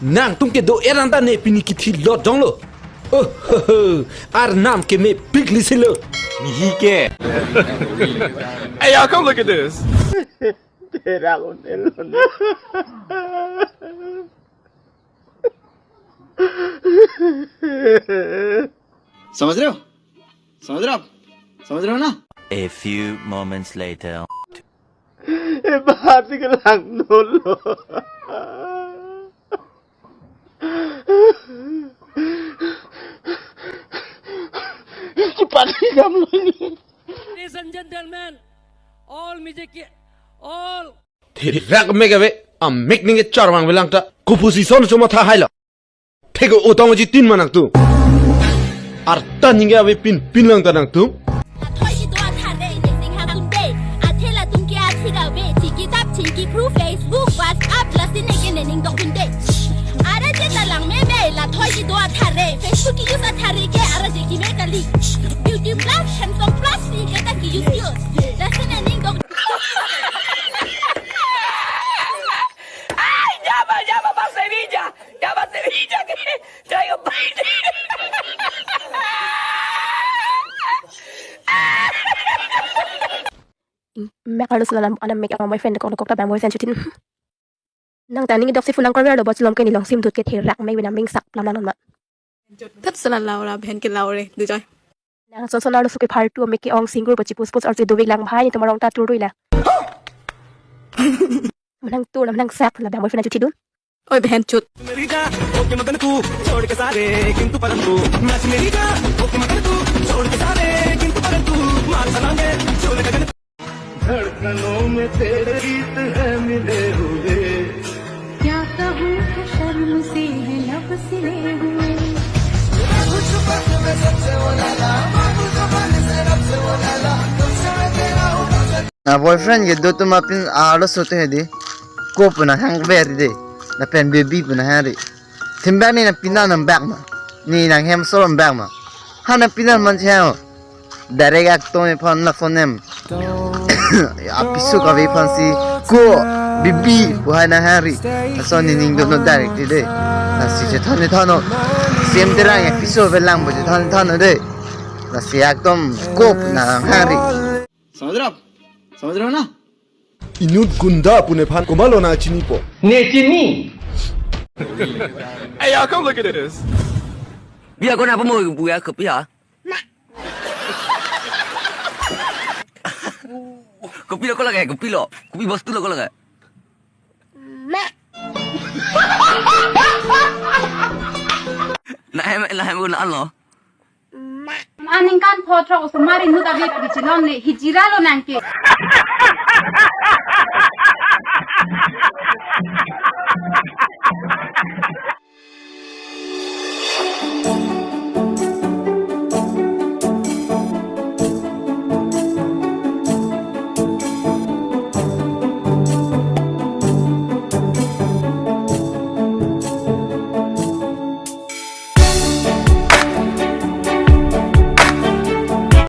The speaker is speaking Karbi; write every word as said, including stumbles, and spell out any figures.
Nangtum kedo-er anta ne pini kithi lot jonglo. Oh, ho, ho. Arnam kemepik lisilo. Mihi ke. Hey, y'all, come look at this. समझ रहे हो? समझ रहे हो आप? समझ रहे हो ना? A few moments later. E bahar si kelang dolo. Cepat si kam lo ini. Ladies and gentlemen, all music, all Therak mek ave, amek ningke charvang velang ta. Kopusi son chuma tha hailo. Thek-o otong ji tin ma nangtum. Arta ningke ave pin pin lang ta nangtum. Athoi si do athare ne sing ha kunde. Athe latum ke athi ga ve, chiki tap chingki pru Facebook, WhatsApp, lasi neke ne ning dok kunde. Ara je ta lang me be, la thoi si do athare, Facebook ki use athare ke, ara je ki me kali. Beauty plus, handsome plus, si ke ta ki use use. Lasi ne ning dok. Ay, llama, llama pa Sevilla. Llama a Sevilla, que traigo pañuelo. Mek arloso alam, anam mek, boyfriend kok kok ta bang boyfriend chutin. Nang ta ning dok si phu lang kor lo, bo chulom ke nilong sim dut ke therak mek ave, nang ming sak plam lang non ma. Tat sala lau ra bhen ke lau re, du joy. Nang son son arloso ke phartu, mek ke-ong singur bo chipus pus arsi dovik lang bhai, netum arong ta tur ruila. Manang tur, manang sak, la bang boyfriend chuti dun. Oi bhen chut. मेरी जान, होके मगन तू, छोड़ के सारे, किंतु परंतु। नाच मेरी जान, होके मगन तू, छोड़ के सारे, किंतु परंतु। मार सलांगे, छोड़ गगन। धड़कनों में तेरे गीत है मिले हुए। क्या कहूँ, शर्म सी है लब सिले हुए। Na boyfriend ke do atum apin arloso te hedi. Ko pu nanghang ver de. Lapen baby pu nanghang ri. Thim bak ni nangpinang nang bak ma. Ni nanghem so nang bak ma. Ha nangpinang man cheo. Direct atum aphan la phone em. Apiso kave aphan si ko baby pu hai nanghang ri. Laso ni ning do non direct de. Lasi chethan chethan non. Sim terang apiso velang bo chethan chethan non de. Lasi atum ko pu nanghang ri. समझ रहे हो आप? समझ रहे हो ना? Inut gunda pu nephan komatlo nang chinipo? Ne chini. Hey, y'all, come look at this. Bia ko na pamo buya kopi ha? Kopi lo ko lage, kopi lo. Kopi bostu lo ko lage. Na hem, na hem ko na lo. Aningkan pho throk osomar inut ave pu chilon le hijira lo nangke.